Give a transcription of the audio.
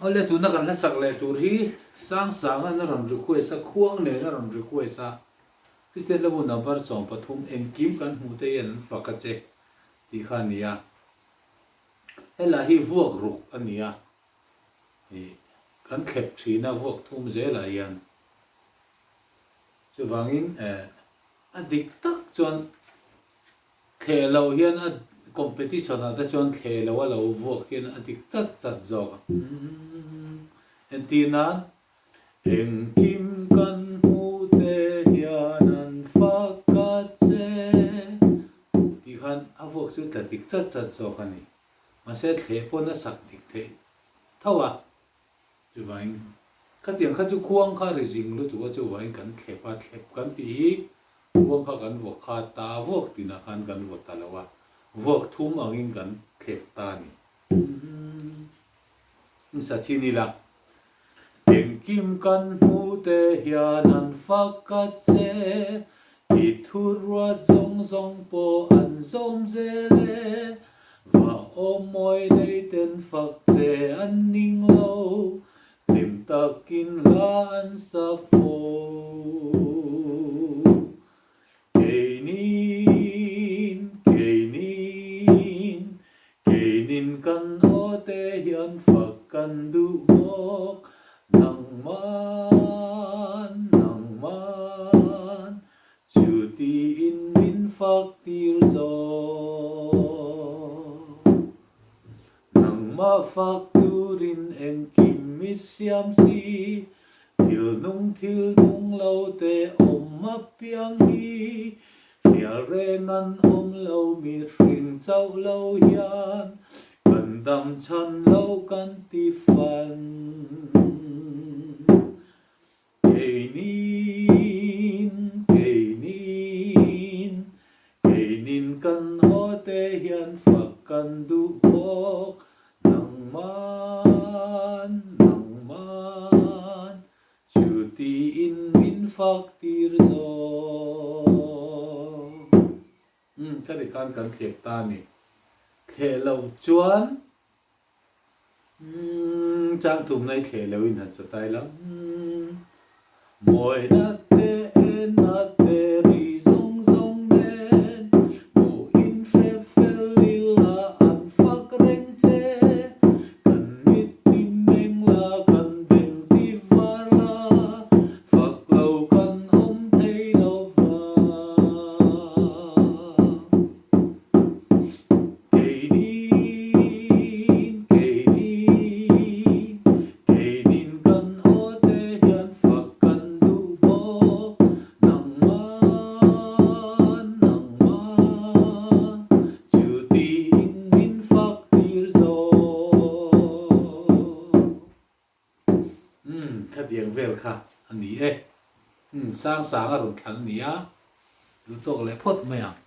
Awle tuna kan hla sak leh tur hi Sangsanga'n a rawn request a, Khuang nen a rawn request a, Kristian Lamu number 13 engkim kan hmuh te hian an fak a che tih kha a ni a. Helai hi vuak ruk a ni a, ih kan thlep thin a vuak thum zelah hian. Chuvangin eh a dik tak chuan Thleh loh hian a competition ah te chuan thleh loh a lo vuak hian a dik chat chat zawk a. Entir nan, Engkim kan hmuh te hian an fak a che tih khan a vuak chu tla dik chat chat zawk a ni. Mahse thleh pawn a sak dik theih tho a. Chuvangin khatiang kha chu khuang kha ri zing lutuk a, chuvangin kan thlep a, thlep kan tih hi khuang kha kan vuak kha ta vuak tinah khan kan vaw ta lo a, vuak thum angin kan thlep ta a ni. Umm sa chin ila, Engkim kan hmuh te hian an fak a che, I thuruat zawng zawng pawh an zawm zel e, Va awmawi lei ten fak che an ning lo, hlim takin hla an sa fo. Keinin, keinin, keinin kan aw te hian fak kan duh bawk, nangman, nangman, Chutiin min fak tir zawk. Nangmah fak turin engkim i siam si, thil nung thil nung lo te awm apiang hi, hrial reng an awm lo mihring chauh lo hian kan dam chhan lo kan ti fan. Keinin, keinin, keinin kan haw te hian fak kan duh bawk, nangman, nangman, chutiin min fak tir zawk. Umm, khati khan kan thlek ta a ni. Thleh loh chuan Umm, chang thumna i thleh lo in han sa tai la. Umm, mawina te enna te ri zawng zawng nen, hmuh in hre fel ila an fak reng che. Kan mit ti meng la, kan beng ti var la, fak lo kan awm thei lo va. Keinin, keinin, keinin kan aw te hian fak kan duh bawk. Nangman, nangman, chutiin min fak tir zawk. Umm, khatiang vel kha a ni e. Umm, Sangsang a rawn thlan a ni a, duhtawk leh phawt mai ang.